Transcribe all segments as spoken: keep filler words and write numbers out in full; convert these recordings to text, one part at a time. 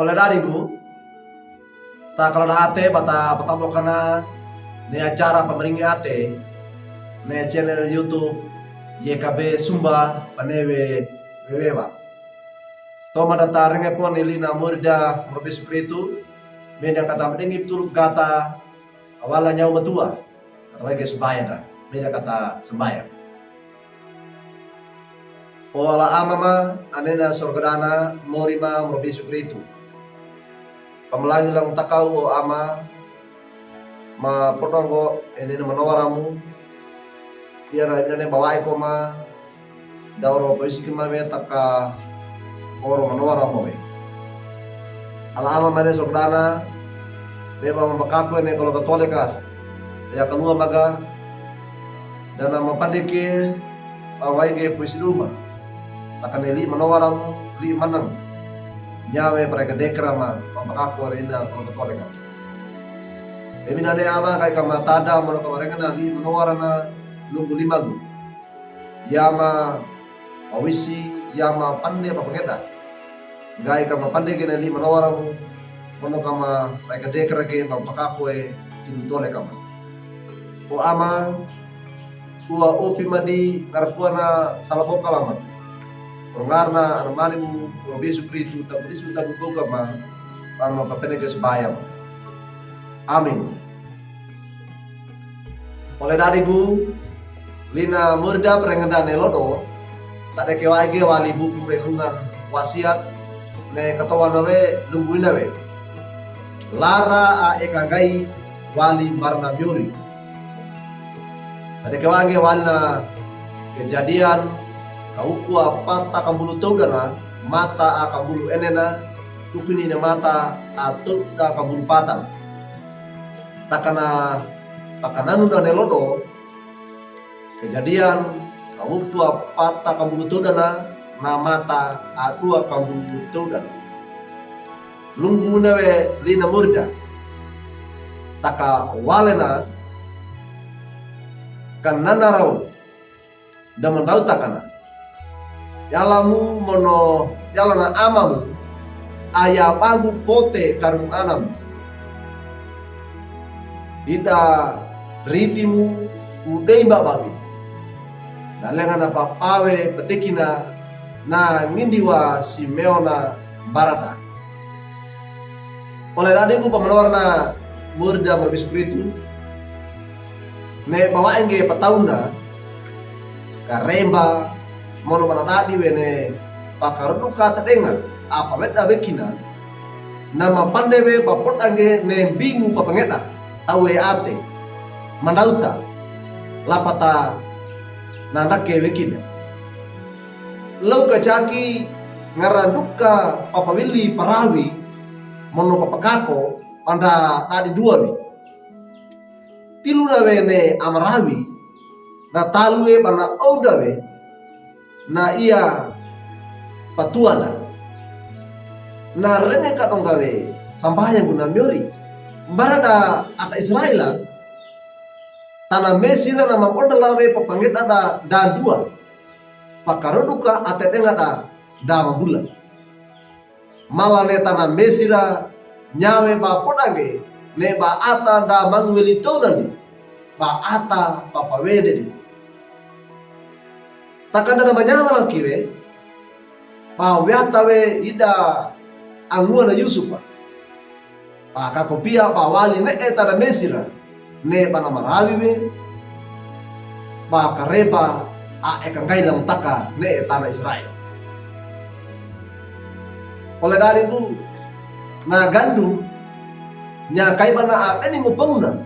Ole dadigu, ta kaloda ate ba ta pataboka ne acara pamaringi ate ne channel YouTube Y K B Sumba Panewe Wewewa. Toman da ta renge poni lina murida morobi Yesu Kristu, mena kata madingi putuluk gata awala nyaw matua. Kata wai ge sambahayang da, mena kata sambahayang. O ala amama, anena sorgadana, morima morobi Yesu Kristu. Pamalangi lang takaw o ama, mapodonggo enena manowaramu, iya na inane bawae koma, da oro poisi kima we taka oro manowaramu we. Ala amama ne sorgadana, ne ba mapakako ene kolo katolika, ya kalua maga, da na mapandeke, bawae ge poisi luma. Taka ne li manowaramu, li manang. Nyawe pareke dekra ma, mapakako ene ina kolo katolika. Emi nane ama kai kama tada mono kama rengana li manowarana lunggu limagu. Yama pawisi, yama pande papangeda. Gai kama pande gena li manowaramu, mono kama pai kadekra ge mapakako e inu tole kama. O ama, ua opi madi ngarkuana salaboka lama. Rongarna anamanimu, o Yesu Kristu, tabulisu tabuko kama, mama papenege sebayam. Amin. Ole dadigu, lina murida parengandane lodo, tadeke wae ge wali buku renungan wasiat, ne katowana we lunggu ina we. Lara a ekanggai wali marana miori. Tadeke wae ge wali na Kejadian, kawuku apat a kambulu towdana, mata a kambulu enena, ukuni ne mata a towda kambulu patan. Takana pakananu dane lodo, Kejadian, kawuku apat a kambulu towdana, na mata a duwa kambulu towdana. Lunggu na we lina murida. Taka walena, kananaraw, da mandawta kana. Yalamu mono yalana amamu, aya bagu pote karung anamu. Ida ritimu udei mbabawi. Na lengana papawe petekina na ngindiwa Simeona barata. Ole dadigu pamanowarna murida morobi Yesu Kristu. Ne bawae ge patawna, karemba, mono mana dadi we ne pakaroduka tedenga, apa weda wekina, na mapande we papodange ne bingu papangeda, tawe ate, mandawta, lapata, na ndake wekina. Low kajaki ngaranduka papawili parawi, mono papakako, panda dadi duwawi. Tiluna we ne amarawi, na taluwe bana owda we, na iya patuwana. Na renge kadongga we, sambahayang guna miori. Barada ata Israela, tana Mesira na mabodala we papangeda da danduwa. Pakaroduka ate denga da da mabula. Mala ne tana Mesira nyawe ba podange, ne ba ata da manguweli towdani, ba ata papawededi. Takanda na manyala kiwe, ba wiata we ida anguwana Yusufa. Ba kakopia ba wali ne'e tana Mesira, ne ba namarawi we, ba kareba a ekanggai lamtaka ne'e tana Israel. Ole dadigu, na gandum, nya kai bana a beni ngupongna.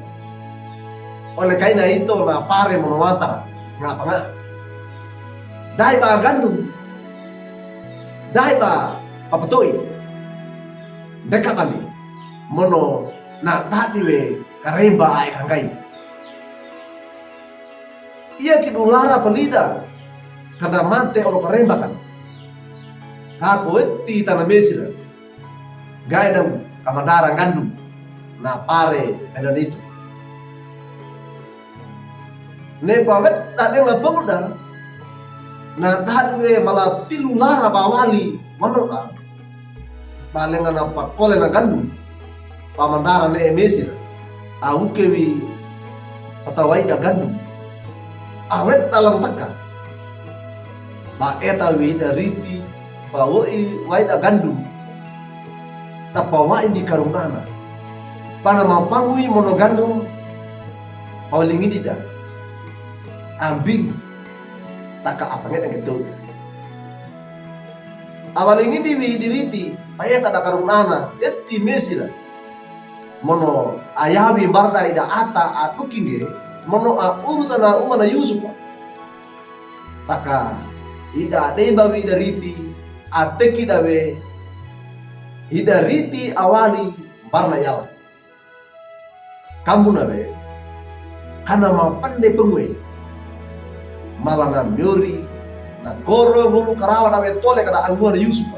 Ole kai na ito na pare mono watara, ngapa nga. Dai ba gandum, dai ba papato'i. Deka bani, mono na dadi we karemba a ekanggai. Iya kidu lara palida, kada mate olo karemba kan. Kako weti tana Mesira. Gaidam kamandara gandum. Na pare enanitu. Ne pawet dade mapemuda. Na dadi we mala tilu lara bawali manoda. Balenga na pakole na gandum, pamandara ne e Mesir, a wuke wi patawaida gandum, a wet dalam taka. Ba eta wi da riti, ba wo'i waida gandum, da pawaindi karunana. Pana mampangwi mono gandum, pawalingidi da. Ambing, taka a pange'da nge toda. A walingidi wi di riti, paeta da karunana, eti Mesir. Mono a yawi mbarda ida ata a dukinge, mono a uruta na uma na Yusupa. Taka, ida a deba wi da riti, a tekida we, ida riti a wali mbarna yala. Kambu na we, kana mapande pengwe. Mala na miori, na koro ngulu karawa na we tole kada angua na Yusupa.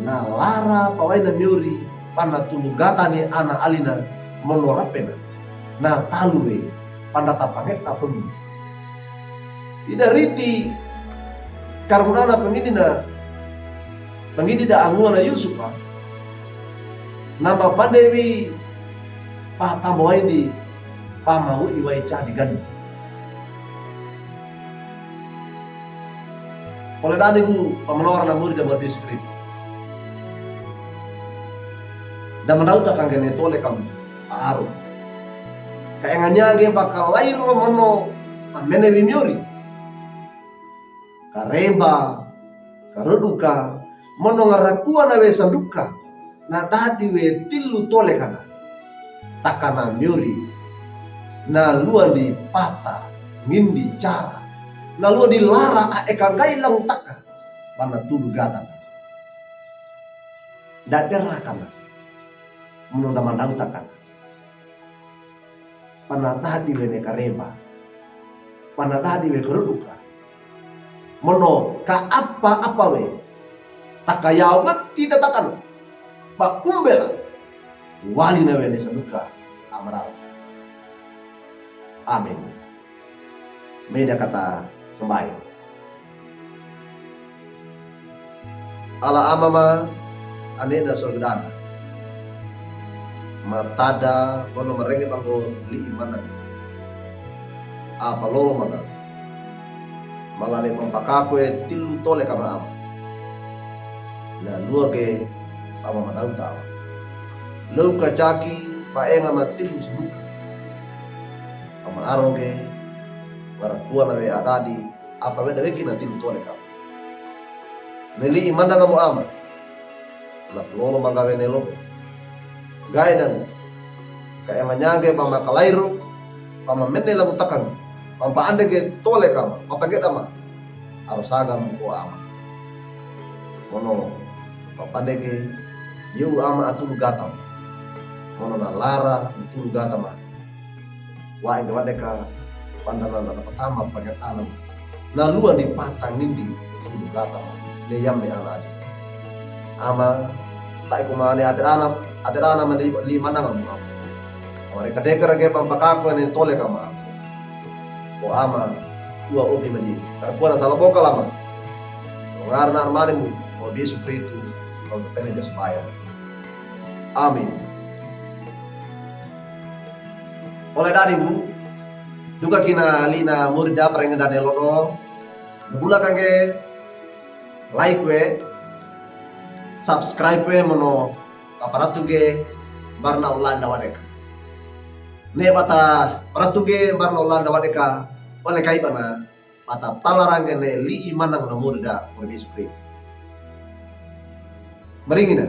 Na lara pawai na miori, pana tulu gata ni ana alina mono rapena. Na talu we, panda ta pange'da pengwe. Ida riti karunana pangidina, pangidida angua na Yusupa, na mapande wi patambo waindi, pamawu'i wai cadi gandum. Pole dani gu pamanora na muri da mabis Kristo. Da mandauta kangge ne tole kam a aro. Ka enga nyange ba kalairo mono a mene wi miori. Karemba, karoduka, mono ngarakua na we sanduka, na dadi we tilu tole kana. Taka na miori, na luandi pata, ngindi cara, na luandi lara a eka nggai langtaka, pana tulu gata. Da dera kana, mono da mandauta kana. Pana dadi we ne karemba. Pana dadi we karoduka. Mono ka apa-apa we. Taka yaw mati tatakan. Ba umbela. Wali na we ne sanduka. Amarau. Amin. Meda kata sambayang. Ala Ama ma, ane na sorga dana. Matada, mono marenge banggo li'i manang. Apa lolo manang. Mala ne pampakakwe tilu tole kama Ama. Na lua ge Ama manauta Ama. Lou kacaki, paenga ma tilu sanduka. Ama aro ge, ngarakua na we adadi, apa weda weki na tilu tole kama. Ne li'i manang Ama Ama. Na lolo manggawe ne lo. Gae dan. Ka ema nyange pama kalairo, pama mene lamu takang, pama paande ge tole kama, pama pangeda ma. Aro sagam o Ama. Mono, pama paande ge, yeu Ama atulu gatam. Mono na lara atulu gatam ma. Wa enge wadeka, panda na na patama pake tanam. Na lua ni patang nindi, tulu gata ma. Ne yam ne ana adi. Ama, ta'i kuma ne ate danam, ate danam ne li'i manang Ama. Ama reka deka reke pampakakwe ne tole kama. O Ama, ua obi madi. Karkua na sala boka lama. Ngarna armane mu, o Yesu Kristu, o pene ke supaya. Amin. Ole dani bu, duka kina li'i na murida parenge dane lodo, bula kange like we, subscribe we mono, paparatu ge, barna online da wadeka. Ne bata paratu ge, barna online da wadeka, ole kai bana, bata tala range ne li'i manang na murida, murida Yesu Kristu. Maringina,